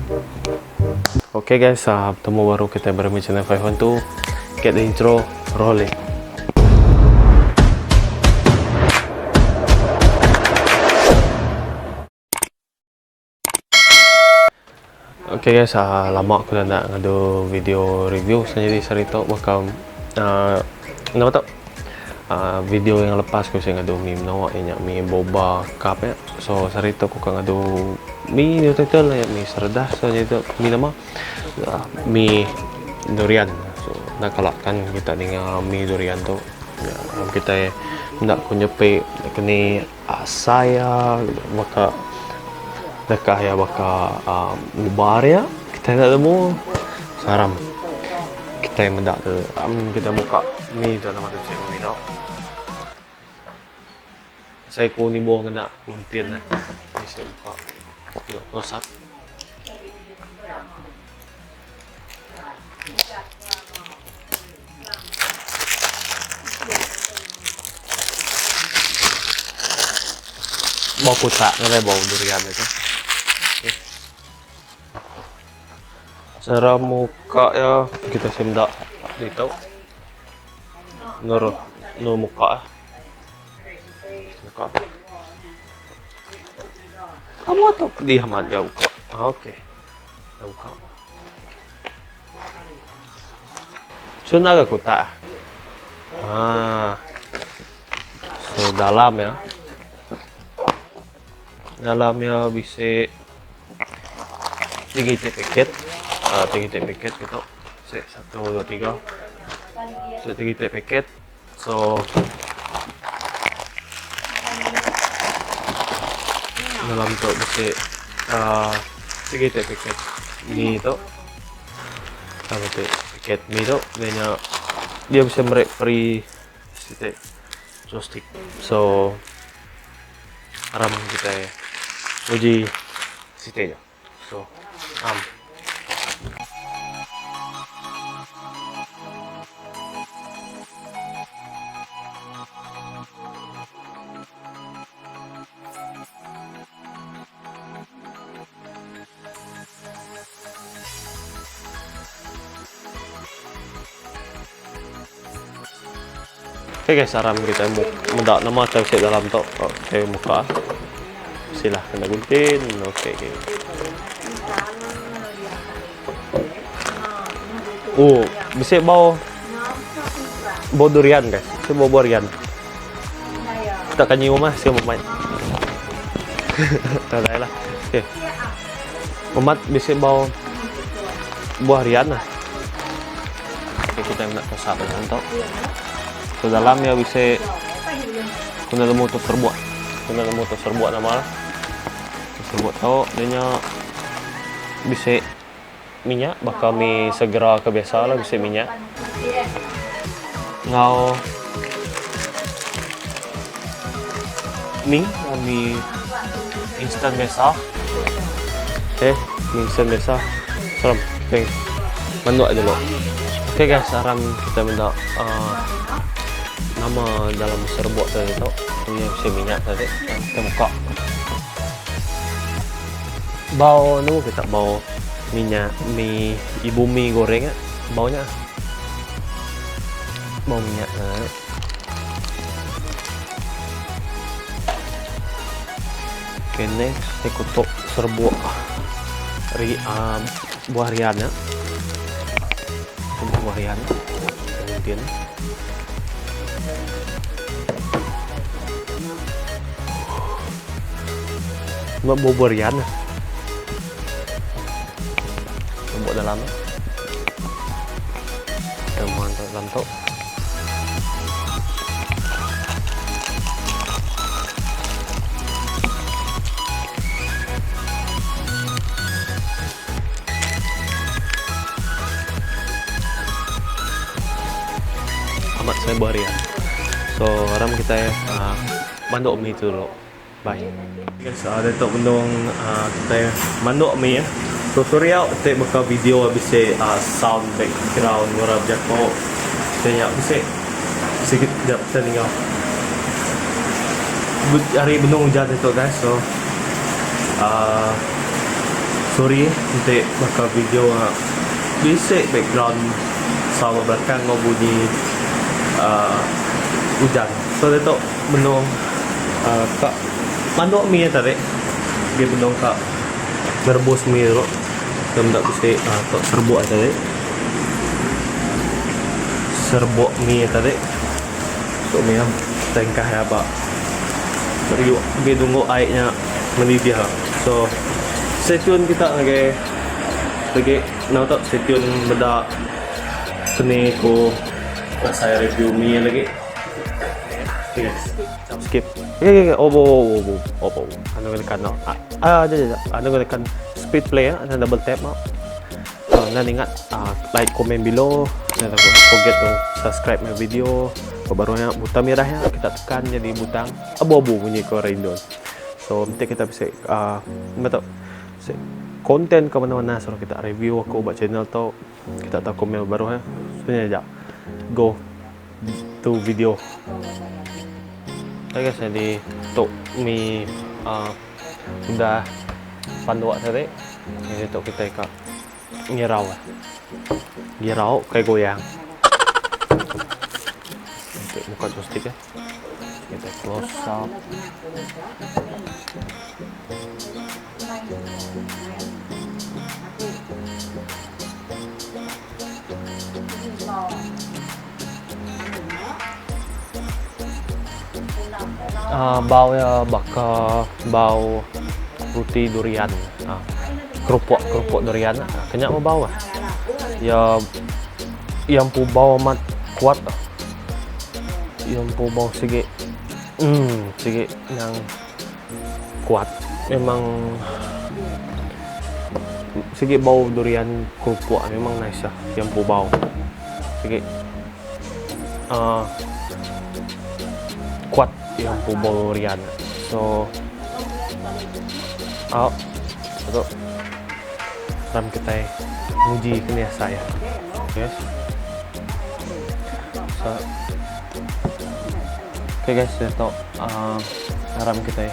Okay guys, uh, betemu baru kita berami channel 512. Get the intro rolling. Okay guys, uh, lama aku dah nak ngadu video review sendiri sehari tu bakal uh, nama tu uh, video yang lepas aku saya ngadu mi menawak inya mi boba cup ya. So sehari tu aku akan ngadu mi new title lah ya mi seredah so jadi tu mi nama uh, mi durian. So nak kalakkan kita dengar mi durian tu ya, kita nak ku nyepi kini Asai iya baka deka iya baka uhh ubar iya kitai enda nemu saram kitai meda tu uhh kitai muka ni tu nama tu sik mih tu. Sai ku nibuh ngena gunting ne bisi muka close up. Bau kutak ngagai bau durian itu. Okay. Cara muka ya kita simda ditu. Nur nur muka. Muka. Kamu atau pedih amat dia buka. Okey. Dah buka. Cun aga kutak. Ha. So dalam ya. Dalam ya bisi tiga iti paket. Uh, tiga iti paket gitu. Sik, satu, dua, tiga. So, tiga iti paket. So, dalam tu bisi uh, tiga iti paket mi tu. Sama tu paket mi tu dia nya dia bisa meri free siti joystick. So aram kita uji siti nya. So am. Okay guys, aram kita meda nama tai bisi dalam tu. Okay, muka. Sila kena gunting. Okay, okay. Oh, bisi bau bau durian guys. Bisi bau durian. Tak kan nyium ah, siap main. Tak lah. Okay. Umat bisi bau buah rian lah. Okay, kita nak kosak dengan tu. So dalam ya bisi kena nemu tu serbuat. Kena nemu tu serbuat nama lah. Serbuat tu dia nya bisi minyak baka mi segera ke biasa lah bisi minyak. Ngau mi mi instant biasa. Okay, mi instant biasa. Seram. Okay. Manduk dulu. Okay guys, saran kita minta uh, nama dalam serbuk tadi tu. Ini bisi minyak tadi. Kita buka. Bau nu kita bau minyak mi ibu mi goreng ah. Baunya. Bau minyak. Uh. Okay, next saya kutuk serbuk ri, uh, buah rian ya. Serbuk buah rian. Kemudian Buat bubur rian. Serbuk dalam. Kita mantap dalam tu. Amat saya buah rian. So, aram kita ya uh, manduk mi tu dulu. Bye. Guys, uh, datuk benung uh, kita manduk mi ya. So, sorry out take baka video bisi uh, sound background orang berjaku. Saya bisi sikit jap saya ninga. Hari benung ujan itu guys. So, uh, Sorry enti baka video bisi background sound ba belakang enggau bunyi uhh ujan. So ditu benung uhh ka manduk mi tadi agi benung ka ngerebus mi tu meda bisi uhh tok serbuk tadi. Serbuk mi tadi tu mih tengkah iya ba periuk agi nunggu ai nya mendidih. So stay tune kita ngagai lagi enggau tu stay tune meda seni ku pasal review mi lagi. Okay guys. Skip. Okay, okay, oh, oh, oh, oh, oh, oh. Anu kena tekan no. Ah, jap, jap, jap. Anu kena tekan speed play ah, double tap ah. Nan ingat like, comment below. Jangan forget to subscribe my video. Baru nya butang merah nya kita tekan jadi butang abu-abu munyi ko Rindon. So nanti kita bisi uh, betul. Konten ke mana-mana suruh kita review aku ba channel tu. Kita tahu komen baru ya. So nya aja. Go to video. Okay guys, jadi tu mi uh, udah panduk tadi. Jadi tu kita ka ngirau lah. Ngirau kai goyang. Untuk buka joystick ya. Kita close up. Uh, bau ya baka bau ruti durian. Uh, kerupuk kerupuk durian. Uh, kenya mau bau ah. Ya yang pu bau amat kuat. Yang pu bau sigi sigi yang kuat. Memang sigi bau durian kerupuk memang nice lah yang pu bau. Sigi uh, kuat yang pu bau durian. So oh, tu dalam kita nguji kena saya. Yes. So Okay guys, ito uh, aram kita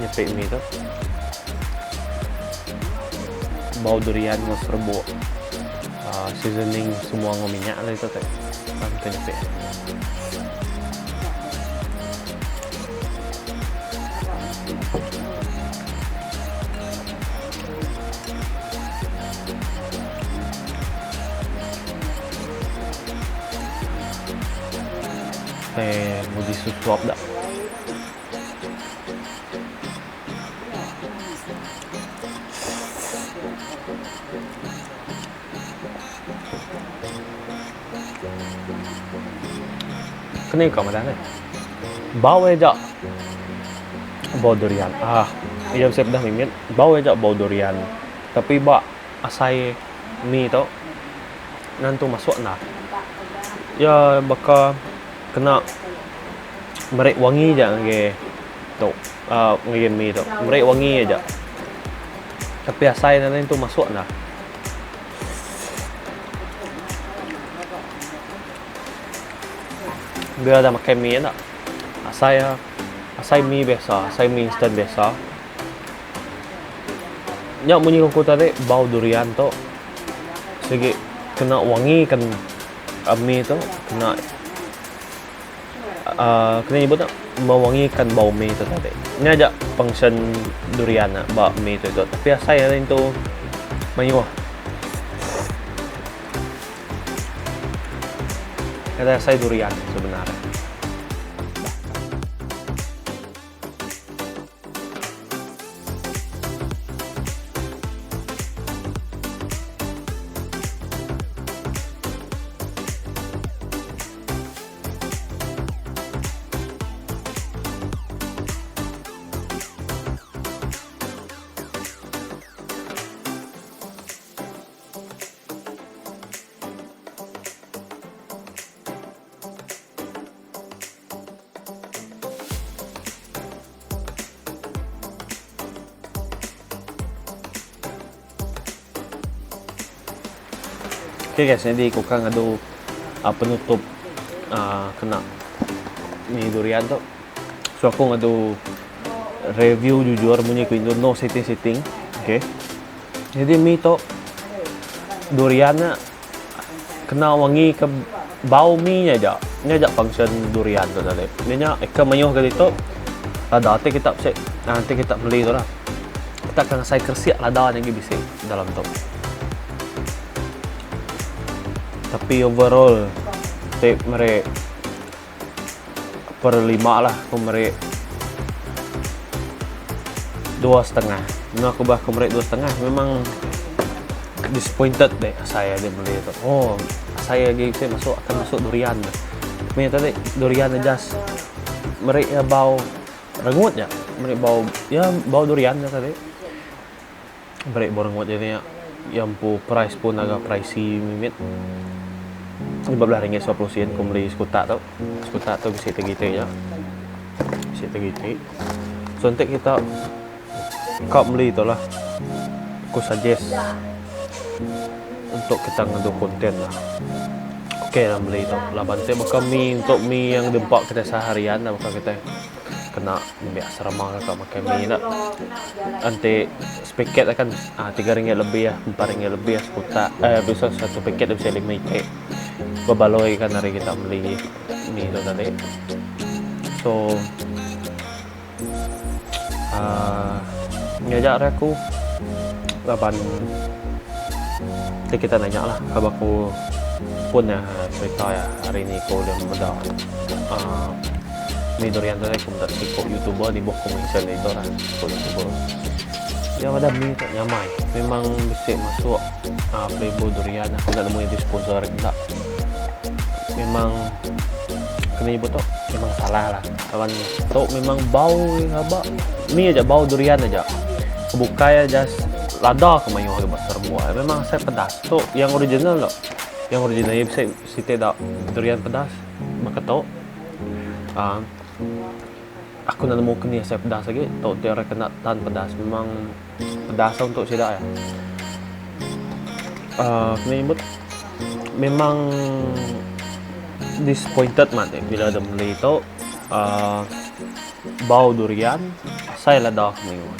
nyepi mi tu. Bau durian ngau serbuk. Uh, seasoning semua ngau minyak lah itu teh. Aram kita nyepi. Teh nguji susuap dak. Kena ka madah neh. Bau aja bau durian. Ah, iya bisi peda mimit bau aja bau durian. Tapi ba asai mi tu Nentu masuk enda. Iya baka kena meri wangi ja ngagai tu uhh ngagai mi tu. Meri wangi aja. Tapi asai ne nentu masuk enda. Biar da makai mi enda. Asai asai mi biasa, asai mi instant biasa. Nya munyi ku tadi bau durian tu sigi kena wangi kan mi tu kena uhh kena nyebut tu mewangikan bau mi tu tadi. Nya aja function durian ne ba mi tu tapi asai ne intu mayuh. Kada asai durian sebenarnya. Okay guys, jadi ku ka ngadu uh, penutup uh, kena ni durian tu. So aku ngadu review jujur munyi ku indu no setting setting. Okay. Nyadi mi tu durian nya kena wangi ke bau mi nya aja. Nya aja function durian tu tadi. Nya nya eka mayuh ke ditu lada ti kita bisi ti kita meli tu lah. Kita akan ngasai keresik lada nya agi bisi dalam tu. Tapi overall ti meri per lima lah aku meri 2.5. Meh aku bah aku meri 2.5 memang disappointed deh asai agi meli tu. Oh asai agi bisi masuk akan masuk durian. Meh tadi durian ne just meri iya bau rengut ja meri bau iya bau durian ja tadi. Meri bau rengut jadi nya iya empu price pun agak pricey mimit RM15.90 ku meli sekutak tu. Sekutak tu bisi tiga iti nya. Bisi tiga iti. So enti kita ka meli tu lah aku suggest untuk kita ngadu content lah. Ok lah meli tu laban ti baka mi untuk mi yang dempa kitai seharian lah baka kitai. Kena nembiak asrama ka makai mi nya. Enti sepaket akan 3 ringgit lebih 4 ringgit lebih sekutak eh bisa satu paket bisi lima iti. Bebaloi kan ari kita meli mi tu tadi. So uhh nya aja ari aku laban ti kita nanya lah kaban aku pun iya cerita iya hari ni ku ulih meda uhh Mi durian tu aku meda siku youtuber di buh ku mention ditu lah siku youtuber. Iya madah mi tu nyamai memang bisi masuk uhh flavor durian aku enda nemu iti sponsor enda. Memang kena nyebut tu memang salah lah laban tu memang bau aba mi aja bau durian aja. Bukai just lada ke mayuh agi ba serembu memang asai pedas tu yang original tu. Yang original iya bisi siti da durian pedas baka tu. uhh Aku enda nemu ke ni asai pedas agi tu ti orang kena tan pedas memang pedas untuk sida iya. uhh Kena nyebut memang disappointed matik bila dep meli tu uhh bau durian asai lada ke meyuh.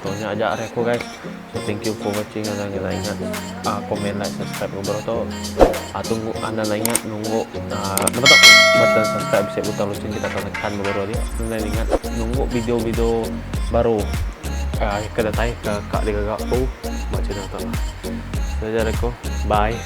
So nya aja ari aku guys. So thank you for watching anda ngena ingat uh, comment like subscribe ngobrol tu. Uh, tunggu anda na ingat nunggu uh, nama tu button subscribe bisa butang lonceng kita akan tekan baru dia. Anda ingat nunggu video-video baru uh, ke datai ke kak digaga aku ba channel tu. So aja aku. Bye.